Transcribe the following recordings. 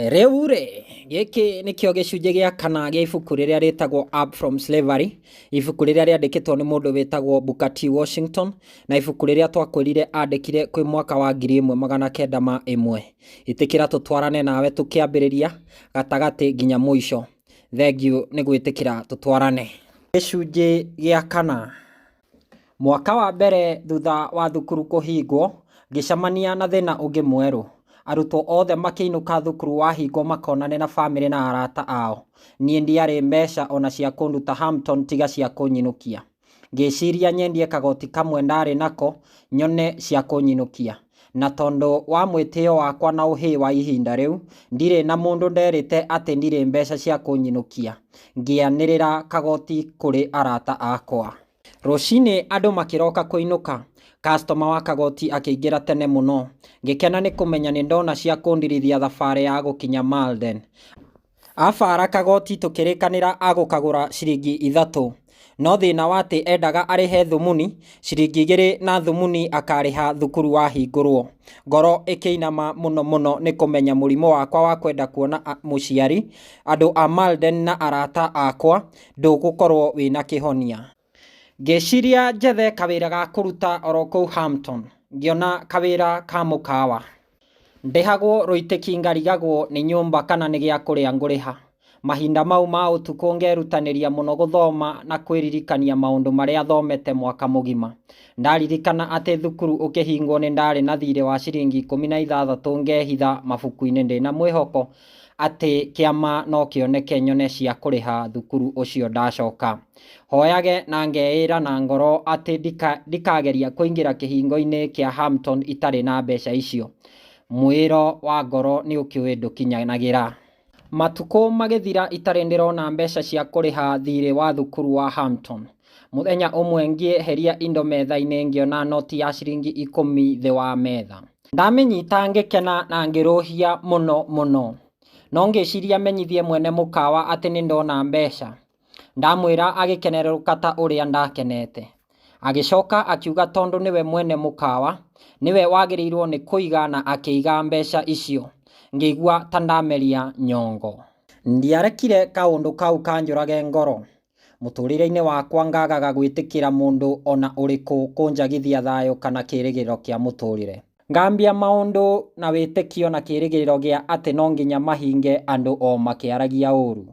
Rĩu rĩ, gĩkĩ nĩkĩo gĩcunjĩ gĩa kana gĩa ibuku rĩrĩa rĩtagwo Up From Slavery, ibuku rĩrĩa rĩandĩkĩtwo nĩ mũndũ wĩtagwo Booker T. Washington, na ibuku rĩrĩa twakwĩrire andĩkire kwĩ mwaka wa 1901. Ĩtĩkĩra tũtwarane nawe tũkĩambĩrĩria gatagatĩ nginya mũico. Thengiũ nĩ gwĩtĩkĩra tũtwarane. Gĩcunjĩ gĩa kana. Mwaka wa mbere thutha wa thukuru kũhingwo, ngĩcemania na thĩna ũngĩ mwerũ. Arutwo othe makĩinũka thukuru wahingwo makonane na famĩlĩ na arata ao. Niĩ ndiarĩ mbeca ona cia kũnduta Hampton tiga cia kũnyinũkia. Ngĩciria nyendie kagoti kamwe ndarĩ nako nyone cia kũnyinũkia. Na tondũ wa mwĩtĩo wakwa na ũhĩĩ wa ihinda rĩu, ndirĩ na mũndũ nderĩte atĩ ndirĩ mbeca cia kũnyinũkia. Ngĩanĩrĩra kagoti kũrĩ arata akwa. Rũcinĩ andũ makĩroka kũinũka. Customer wa kagoti akĩingĩra tene mũno. Ngĩkena nĩ kũmenya nĩndona cia kũndirithia thabarĩ ya gũkinya Malden. Abara kagoti tũkĩrĩkanĩra agũkagũra ciringi 3. No thĩna wa atĩ endaga arĩhe thumuni ciringi 2 na thumuni akarĩha thukuru wahingũrwo. Ngoro ĩkĩinama mũno mũno nĩ kũmenya mũrimũ wakwa wa kwenda kuona mũciari, andũ a Malden na arata akwa ndũgũkorwo wĩna kĩhonia. Ngĩciria njethe kawĩra ga kũruta oro kũu Hampton. Ngĩona kawĩra ka mũkawa. Ndĩhagwo rũitĩki ngarigagwo nĩ nyũmba kana nĩ gĩa kũrĩa ngũrĩha. Mahinda mau ma ũtukũ ngerutanĩria mũno gũthoma na kwĩririkania maũndũ marĩa thomete mwaka mũgima. Ndaririkana atĩ thukuru ũkĩhingwo nĩ ndarĩ na thirĩ wa ciringi 16 ngehitha mabuku-inĩ ndĩna mwĩhoko atĩ kĩama no kĩoneke nyone cia kũrĩha thukuru ũcio ndacoka. Hoyage na ngeĩra na ngoro atĩ ndikageria kũingĩra kĩhingo-inĩ kĩa Hampton itarĩ na mbeca icio. Mwĩĩro wa ngoro nĩũkĩũĩ ndũkinyanagĩra. Matukũ magĩthira itarĩ ndĩrona mbeca cia kũrĩha thirĩ wa thukuru wa Hampton. Mũthenya ũmwe ngĩeheria indo metha-inĩ ngĩona noti ya ciringi 10 thĩ wa metha. Ndamĩnyita ngĩkena na ngĩrũhia mũno mũno. No ngĩciria menyithie mwene mũkawa atĩ nĩndona mbeca. Ndamwĩra agĩkenerũrũka ta ũrĩa ndakenete. Agĩcoka akiuga tondũ nĩwe mwene mũkawa, nĩwe wagĩrĩirwo nĩ kũiga na akĩiga mbeca icio. Ngĩigua ta ndameria nyongo. Ndiarekire kaũndũ kau kanjũrage ngoro. Mũtũrĩre-inĩ wakwa ngagaga gwĩtĩkĩra mũndũ ona ũrĩkũ kũnjagithia thayũ kana kĩrĩgĩrĩro kĩa mũtũrĩre. Ngambia maũndũ na wĩtĩkio na kĩrĩgĩrĩro gĩa atĩ no nginya mahinge andũ o makĩaragia ũru.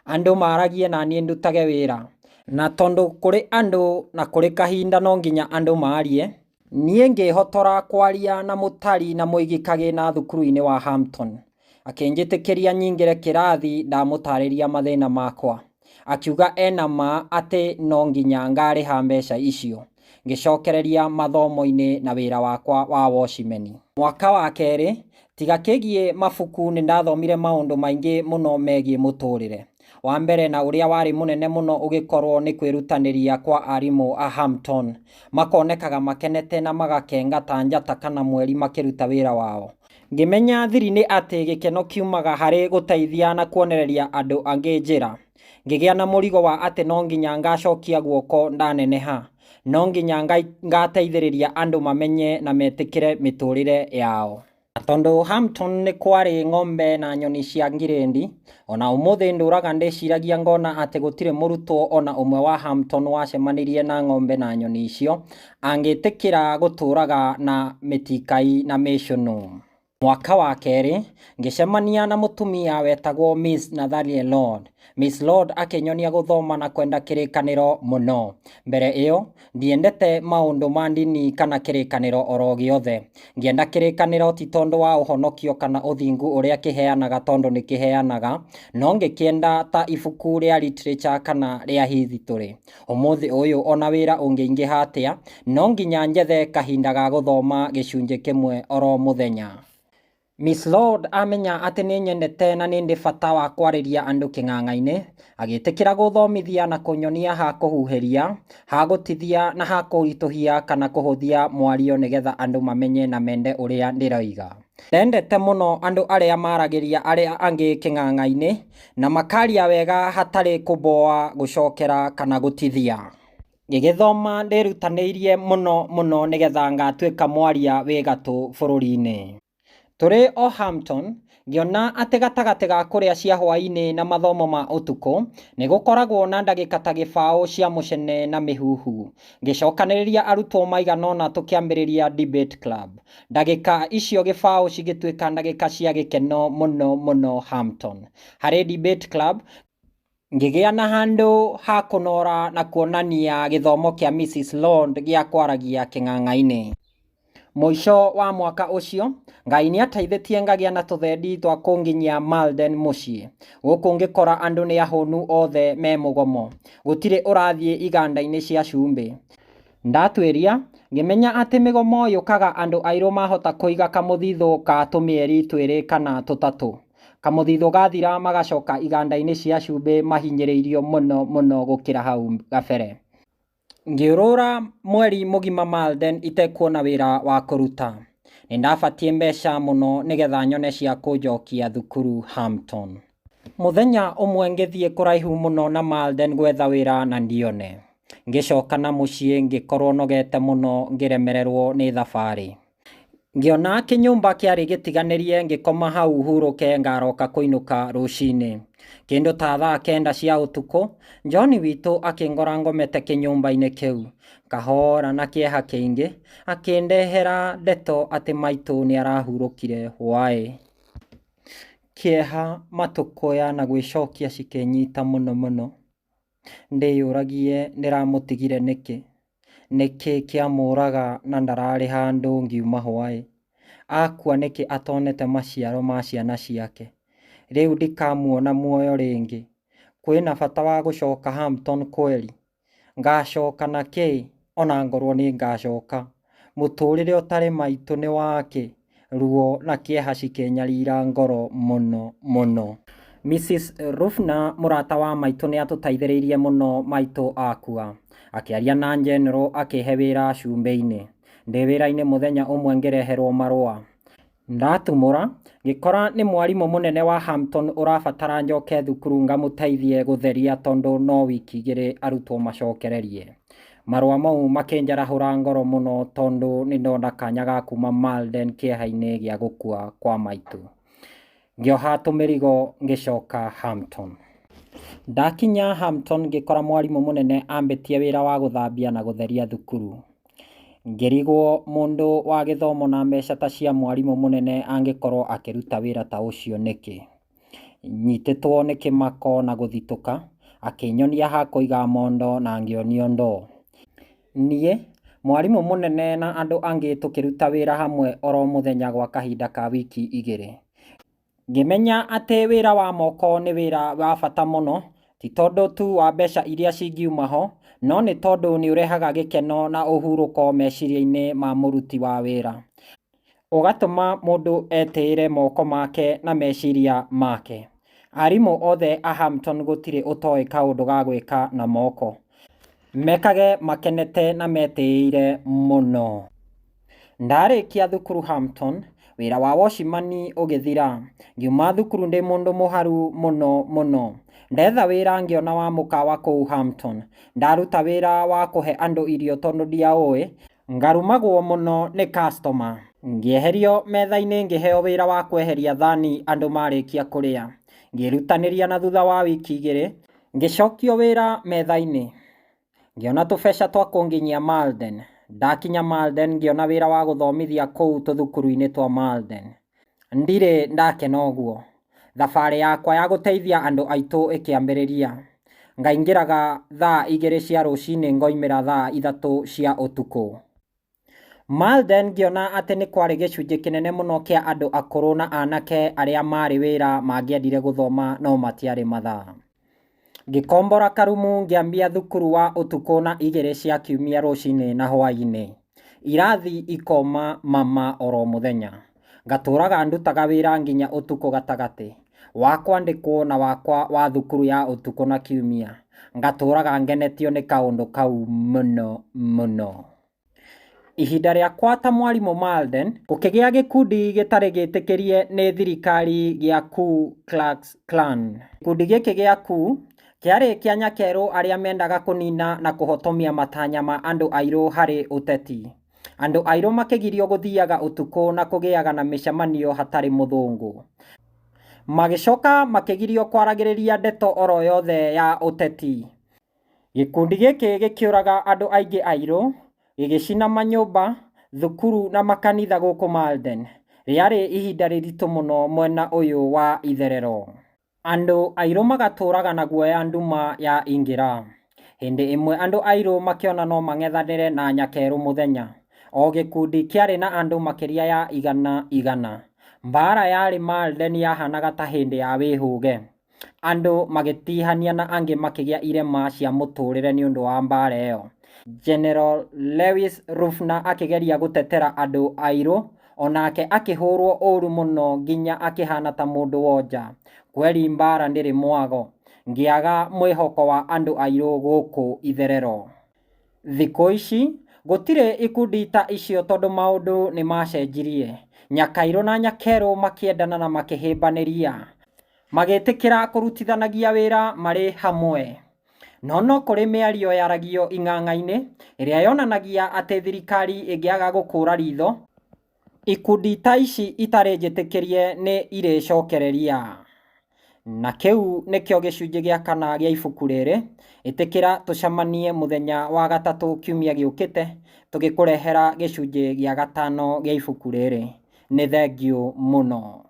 Andũ maragie na niĩ ndutage wĩra. Na tondũ kũrĩ andũ na kũrĩ kahinda no nginya andũ marie, niĩ ngĩhotora kwaria na mũtari na mũigi kagĩna thukuru-inĩ wa Hampton. Akĩnjĩtĩkĩria nyingĩre kĩrathi ndamũtarĩria mathĩna makwa. Akiuga ena ma atĩ no nginya ngarĩha mbeca icio. Ngĩcokereria mathomo-inĩ na wĩra wakwa wa wocimeni. Mwaka wa kerĩ, tiga kĩgiĩ mabuku nĩndathomire maũndũ maingĩ mũno megiĩ mũtũrĩre. Wa mbere na ũrĩa warĩ mũnene mũno ũgĩkorwo nĩ kwĩrutanĩria kwa arimũ a Hampton. Makonekaga makenete na magakenga ta njata kana mweri makĩruta wĩra wao. Ngĩmenya thiri nĩ atĩ gĩkeno kiumaga harĩ gũteithia na kuonereria andũ angĩ njĩra. Ngĩgĩa na mũrigo wa atĩ no nginya ngacokia guoko ndaneneha. No nginya ngateithĩrĩria andũ mamenye na metĩkĩre mĩtũrĩre yao. Na tondũ Hampton nĩ kwarĩ ng'ombe na nyoni cia ngirĩndi, ona ũmũthĩ ndũraga ndĩciragia ngona atĩ gũtirĩ mũrutwo ona ũmwe wa Hampton wacemanirie na ng'ombe na nyoni icio angĩtĩkĩra gũtũraga na mĩtikai na mĩcũnũ. Mwaka wa kerĩ, ngĩcemania na mũtumia wetagwo Miss Nathaniel Lord. Miss Lord akĩnyonia gũthoma na kwenda kĩrĩkanĩro mũno. Mbere ĩyo, ndiendete maũndũ ma ndini kana kĩrĩkanĩro oro gĩothe. Ngĩenda kĩrĩkanĩro ti tondũ wa ũhonokio kana ũthingu ũrĩa kĩheanaga tondũ nĩ kĩheanaga, no ngĩkĩenda ta ibuku rĩa literature kana rĩa history. Ũmũthĩ ũyũ ona wĩra ũngĩingĩha atĩa, no nginya njethe kahinda ga gũthoma gĩcunjĩ kĩmwe oro mũthenya. Miss Lord amenya atĩ nĩ nyendete na nĩ ndĩ bata wa kwarĩria andũ kĩng'ang'a-inĩ, agĩtĩkĩra gũthomithia na kũnyonia ha kũhuhĩria, ha gũtithia na ha kũritũhia kana kũhũthia mwario nĩgetha andũ mamenye na mende ũrĩa ndĩroiga. Ndendete mũno andũ arĩa maragĩria arĩa angĩ kĩng'ang'a-inĩ na makaria wega hatarĩ kũboa, gũcokera kana gũtithia. Ngĩgĩthoma ndĩrutanĩirie mũno mũno nĩgetha ngatuĩka mwaria wĩ gatũ bũrũri-inĩ. Tũrĩ o Hampton, Ngĩona atĩ gatagatĩ ga kũrĩa cia hwaĩ-inĩ na mathomo ma ũtukũ, nĩ gũkoragwo na ndagĩka ta gĩbaũ cia mũcene na mĩhuhu. Ngĩcokanĩrĩria arutwo maigana ũna tũkĩambĩrĩria debate club. Ndagĩka icio gĩbaũ cigĩtuĩka ndagĩka cia gĩkeno mũno mũno Hampton. Harĩ debate club, ngĩgĩa na handũ ha kũnora na kuonania gĩthomo kĩa Mrs. Lord gĩa kwaragia kĩng'ang'a-inĩ. Mũico wa mwaka ũcio, Ngai nĩateithĩtie ngagĩa na tũthendi twa kũnginyia Malden mũciĩ. Gũkũ ngĩkora andũ nĩ ahũnu othe me mũgomo. Gũtirĩ ũrathiĩ iganda-inĩ cia cumbĩ. Ndatuĩria, ngĩmenya atĩ mĩgomo yũkaga andũ airũ mahota kũiga kamũthithũ ka tũmĩeri twĩrĩ kana tũtatũ. Kamũthithũ gathira magacoka iganda-inĩ cia cumbĩ mahinyĩrĩirio mũno mũno gũkĩra hau gabere. Ngĩũrũra mweri mũgima Malden itekuona wĩra wa kũruta. Nĩndabatiĩ mbeca mũno nĩgetha nyone cia kũnjokia thukuru Hampton. Mũthenya ũmwe ngĩthiĩ kũraihu mũno na Malden gwetha wĩra na ndione. Ngĩcoka na mũciĩ ngĩkorwo nogete mũno ngĩremererwo nĩ thabarĩ. Ngĩona kĩnyũmba kĩarĩ gĩtiganĩrie ngĩkoma hau hurũke ngaroka kũinũka rũcinĩ. Kĩndũ ta thaa kenda cia ũtukũ, John witũ akĩngora ngomete kĩnyũmba-inĩ kĩu. Kahora na kĩeha kĩingĩ, akĩndehera ndeto atĩ maitũ nĩarahurũkire hwaĩ. Kĩeha, matũkũya na gwĩcokia cikĩnyita mũno mũno. Ndĩyũragie ndĩramũtigire nĩkĩ. Nĩkĩ kĩamũraga na ndararĩ handũ ngiuma hwaĩ. Akua nĩkĩ atonete maciaro ma ciana ciake. Rĩu ndikamuona muoyo rĩngĩ. Kwĩna bata wa gũcoka Hampton kweri? Ngacoka na kĩ ona ngorwo nĩ ngacoka? Mũtũrĩre ũtarĩ maitũ nĩ wakĩ? Ruo na kĩeha cikĩnyarira ngoro mũno mũno. Mrs. Rufna mũrata wa maitũ nĩ atũteithĩrĩirie mũno maitũ akua. Akĩaria na General akĩhe wĩra cumbĩ-inĩ. Ndĩ wĩra-inĩ mũthenya ũmwe ngĩreherwo marũa. Ndatumũra, ngĩkora nĩ mwarimũ mũnene wa Hampton ũrabatara njoke thukuru ngamũteithie gũtheria tondũ no wiki igĩrĩ arutwo macokererie. Marũa mau makĩnjarahũra ngoro mũno tondũ nĩndona kanya ga kuma Malden kĩeha-inĩ gĩa gũkua kwa maitũ. Ngĩoha tũmĩrigo ngĩcoka Hampton. Ndakinya Hampton ngĩkora mwarimũ mũnene ambĩtie wĩra wa gũthambia na gũtheria thukuru. Ngĩrigwo mũndũ wa gĩthomo na mbeca ta cia mwarimũ mũnene angĩkorwo akĩruta wĩra ta ũcio nĩkĩ. Nyitĩtwo nĩ kĩmako na gũthitũka, akĩnyonia ha kũiga mondo na ngĩonio ndoo. Niĩ, mwarimũ mũnene na andũ angĩ tũkĩruta wĩra hamwe oro mũthenya gwa kahinda ka wiki igĩrĩ. Ngĩmenya atĩ wĩra wa moko nĩ wĩra wa bata mũno, ti tondũ tu wa mbeca iria cingiuma ho, no nĩ tondũ nĩ ũrehaga gĩkeno na ũhurũko meciria-inĩ ma mũruti wa wĩra. Ũgatũma mũndũ etĩĩre moko make na meciria make. Arimũ othe a Hampton gũtirĩ ũtoĩ kaũndũ ga gwĩka na moko. Mekage makenete na metĩĩire mũno. Ndarĩkia thukuru Hampton, wĩra wa wocimani ũgĩthira. Ngiuma thukuru ndĩ mũndũ mũharu mũno mũno. Ndetha wĩra ngĩona wa mũkawa kũu Hampton. Ndaruta wĩra wa kũhe andũ irio tondũ ndiaũĩ, ngarumagwo mũno nĩ customer. Ngĩeherio metha-inĩ ngĩheo wĩra wa kweheria thani andũ marĩkia kũrĩa. Ngĩrutanĩria na thutha wa wiki igĩrĩ, ngĩcokio wĩra metha-inĩ. Ngĩona tũbeca twa kũnginyia Malden. Ndakinya Malden ngĩona wĩra wa gũthomithia kũu tũthukuru-inĩ twa Malden. Ndirĩ ndakena ũguo. Thabarĩ yakwa ya gũteithia andũ aitũ ĩkĩambĩrĩria. Ngaingĩraga thaa 2 cia rũcinĩ ngoimĩra thaa 3 cia ũtukũ. Malden ngĩona atĩ nĩ kwarĩ gĩcunjĩ kĩnene mũno kĩa andũ akũrũ na anake arĩa marĩ wĩra mangĩendire gũthoma no matiarĩ mathaa. Ngĩkombora karumu ngĩambia thukuru wa ũtukũ na 2 cia kiumia rũcinĩ na hwaĩ-inĩ. Irathi ikoma mama oro mũthenya. Ngatũraga ndutaga wĩra nginya ũtukũ gatagatĩ. Wa kwandĩkwo na wakwa wa thukuru ya ũtukũ na kiumia. Ngatũraga ngenetio nĩ kaũndũ kau mũno mũno. Ihinda rĩakwa ta mwarimũ Malden, gũkĩgĩa gĩkundi gĩtarĩ gĩtĩkĩrie nĩ thirikari gĩa Ku Klux Klan. Gĩkundi gĩkĩ gĩa Ku kĩarĩ kĩa nyakerũ arĩa mendaga kũnina na kũhotomia matanya ma andũ airũ harĩ ũteti. Andũ airũ makĩgirio gũthiaga ũtukũ na kũgĩaga na mĩcemanio hatarĩ mũthũngũ. Magĩcoka makĩgirio kwaragĩrĩria ndeto oro yothe ya ũteti. Gĩkundi gĩkĩ gĩkĩũraga andũ aingĩ airũ, gĩgĩcina manyũmba, thukuru na makanitha gũkũ Malden. Rĩarĩ ihinda rĩritũ mũno mwena ũyũ wa itherero. Andũ airũ magatũraga na guoya nduma ya ingĩra. Hĩndĩ ĩmwe andũ airũ makĩona no mang'ethanĩre na nyakerũ mũthenya. O gĩkundi kĩarĩ na andũ makĩria ya 100. Mbara yarĩ Malden yahanaga ta hĩndĩ ya wĩhũge. Andũ magĩtihania na angĩ makĩgĩa irema cia mũtũrĩre nĩũndũ wa mbara ĩyo. General Lewis Ruffner akĩgeria gũtetera andũ airũ onake akĩhũrwo ũru mũno nginya akĩhana ta mũndũ wonja. Kweri mbara ndĩrĩ mwago. Ngĩaga mwĩhoko wa andũ airũ gũkũ itherero. Thikũ ici gũtirĩ ikundi ta icio tondũ maũndũ nĩ macenjirie. Nyakairũ na nyakerũ makĩendana na makĩhĩmbanĩria. Magĩtĩkĩra kũrutithanagia wĩra marĩ hamwe. No no kũrĩ mĩario yaragio ing'ang'a-inĩ ĩrĩa yonanagia atĩ thirikari ĩngĩaga gũkũra ritho, ikundi ta ici itarĩ njĩtĩkĩrie nĩ irĩcokereria. Na kĩu nĩkĩo gĩcunjĩ gĩa kana gĩa ibuku rĩrĩ. Ĩtĩkĩra tũcemanie mũthenya wa gatatũ kiumia gĩũkĩte tũgĩkũrehera gĩcunjĩ gĩa gatano gĩa ibuku rĩrĩ. Nĩ thengiũ mũno.